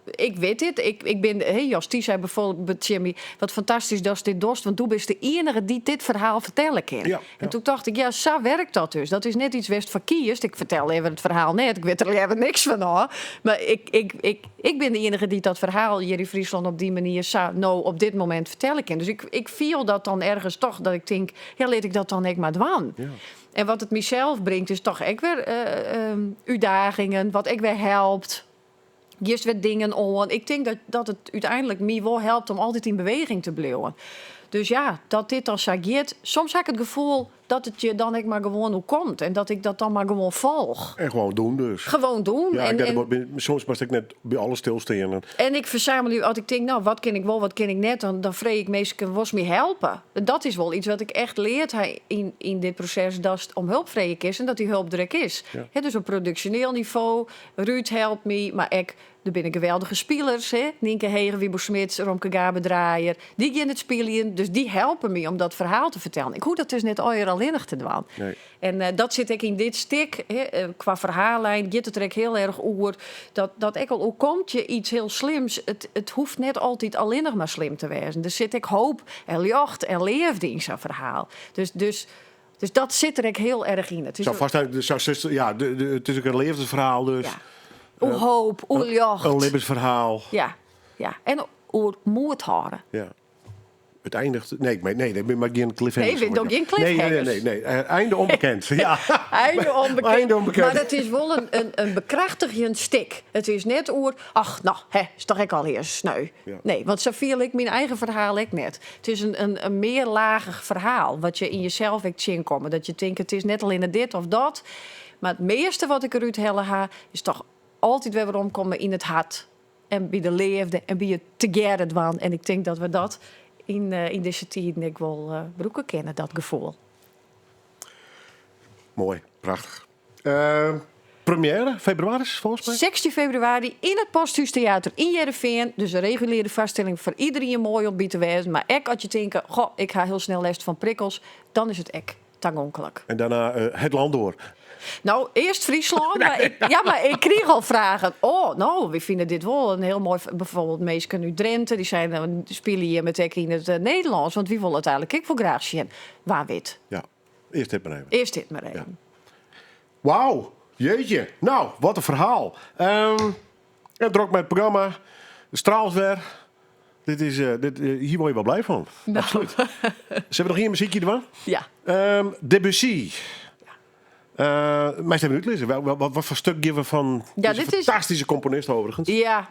Ik wit dit. Ik bin, hè, Jos, dy sei bijvoorbeeld tsjin my, wat fantastysk datst dit dochst, want do bist de iennige dy't dit ferhaal fertelle kin. En toen tocht ik, ja, sa wurket dat dus. Dat is net iets wêr'tst foar kiest. Ik fertel leaver it ferhaal net, ik wit der leaver niks fan ôf. Mar ik bin de iennige dy't dat ferhaal hjir yn Fryslân op dy manier sa no op dit momint fertelle kin. Dus ik fiel dat dan ergens toch, dat ik tink, ja, lit ik dat dan ek mar dwaan. En wat it mysels bringt is toch ek wer útdagingen, wat ek wer helpt. Giest wer dingen oan. Ik tink dat it úteinlik my wol helpt om altyd yn beweging te bliuwen. Dus ja, dat dit dan sa giet. Soms ha ik it gefoel dat it je dan ek mar gewoan oerkomt en dat ik dat dan mar gewoan folch. En gewoan doen dus. Gewoan doen. Ja, ik soms moatst ek net by alles stilstean. En En ik fersamel, as ik tink, nou, wat kin ik wol, wat kin ik net, dan freegje ik minsken, wolst my helpe? Dat is wol iets wat ik echt leard ha yn dit proses, datst om help freegje kinst en dat dy help der ek is. Hè, dus op produksjoneel nivo, Ruud helpt my, mar ek der binne geweldige spilers, hè? Nynke Heger, Wybo Smids, Romke Gabe Draaijer. Dy gean it spyljen, dus dy helpe my om dat ferhaal te fertellen. Ik hoech dat dus net allegear allinnich te dwaan. Nee. En dat sit ek yn dit stik, hè, kwa ferhaallijn giet it der ek hiel erch oer dat ek al oerkomt je iets hiel slims, it hoecht net altyd allinnich mar slim te wêzen. Der sit ek hoop en ljocht en leafde yn sa'n ferhaal. Dus dat sit der ek hiel erch yn. It is Sa vast, sa, sa, ja, it is ek in leafdesferhaal dus. Ja. Oer hoop, oer ljocht. In libbensferhaal. Ja, ja. En oer moed hâlde. Ja. It eindigt. Nee, ik meen, nee, nee, mar gjin cliffhangers. Nee, we gjin cliffhangers. Nee. Einde onbekend. Ja. Einde onbekend. Einde onbekend. Mar it is wol in bekrachtigjend stik. It is net oer, ach, no, hè, is toch ek allegear sneu. Ja. Nee, want sa fiel ik myn eigen ferhaal ek net. It is in mearlagich ferhaal, wat je yn jesels ek tsjinkomme. Dat je tinke, it is net allinne dit of dat. Mar it measte wat ik derút helle ha, is toch altyd wer weromkomme yn it hert. En by de leafde en by it tegearre dwaan. En ik tink dat we dat yn dizze tiden ek wol brûke kinne, dat gefoel. Moai, prachtich. Première, febrewaris folgens my? 16 febrewaris yn it Posthûstheater yn Hearrenfean. Dus in reguliere foarstelling foar iderien moai om by te wêzen. Mar ek as je tinke, goh, ik ha hiel snel lêst fan prikkels, dan is it ek tagonklik. En daarna het land door? Nou, earst Fryslân, mar ik, ja, mar ik krige al fragen. Oh, no, wy fine dit wol in hiel moai... Bijvoorbeeld minsken út Drinte, dy seinen, spylje jimme it ek yn it Nederlânsk? Want wy wolle it eigenlik ek wol graach sjen. Wa wit. Ja, earst dit mar even. Earst dit mar even. Ja. Wauw, jeetje. Nou, wat in ferhaal. En drok mei it programma. Straalt wer. Dit is, dit, hjir wurde je wol blij fan. Nou. Absoluut. Sille we noch ien muzykje dwaan? Ja. Debussy. Meist even útlizze. Wat foar stik geane we fan Ja, dizze dit is fantastyske komponist overigens? Ja.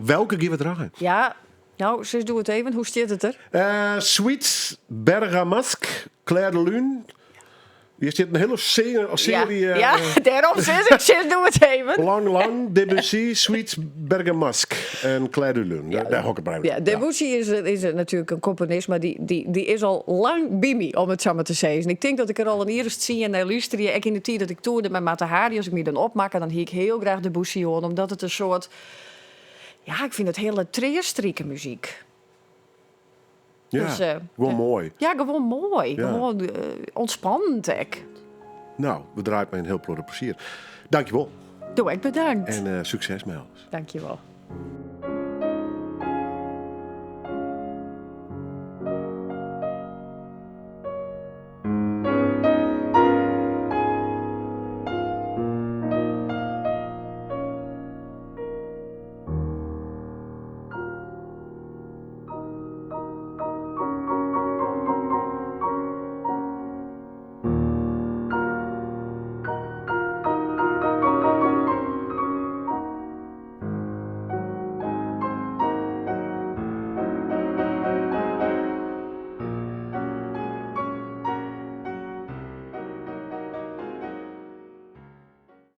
Welke geane we draaien? Ja, nou, sis doe it even. Hoe stiet it der? Suite Bergamasque, Clair de Lune. Hjir stiet in hiele serie, Ja, ja, dêrom sis ik, sis doe it even. Lang, lang, Debussy, Suite Bergamasque en Clair de Lune. Ja. Dêr hâld ik it by. Ja, Debussy is natuerlik in komponist, mar dy is al lang by my, om it sa mar te sizzen. Ik tink dat ik der al in jier as 10 nei lústerje. Ek yn de tiid dat ik toerde mei Mata Hari, as ik my dan opmakke, dan hie ik hiel graach Debussy oan, omdat it in soart, ja, ik fyn it hiele treastrike muzyk. Ja, Dus, gewoan moai. Ja, gewoan moai. Ja. Gewoan ûntspannend ek. Nou, we draaien mei in hiel protte plezier. Dankjewol. Doe ek bedankt. En sukses mei alles. Dankjewol.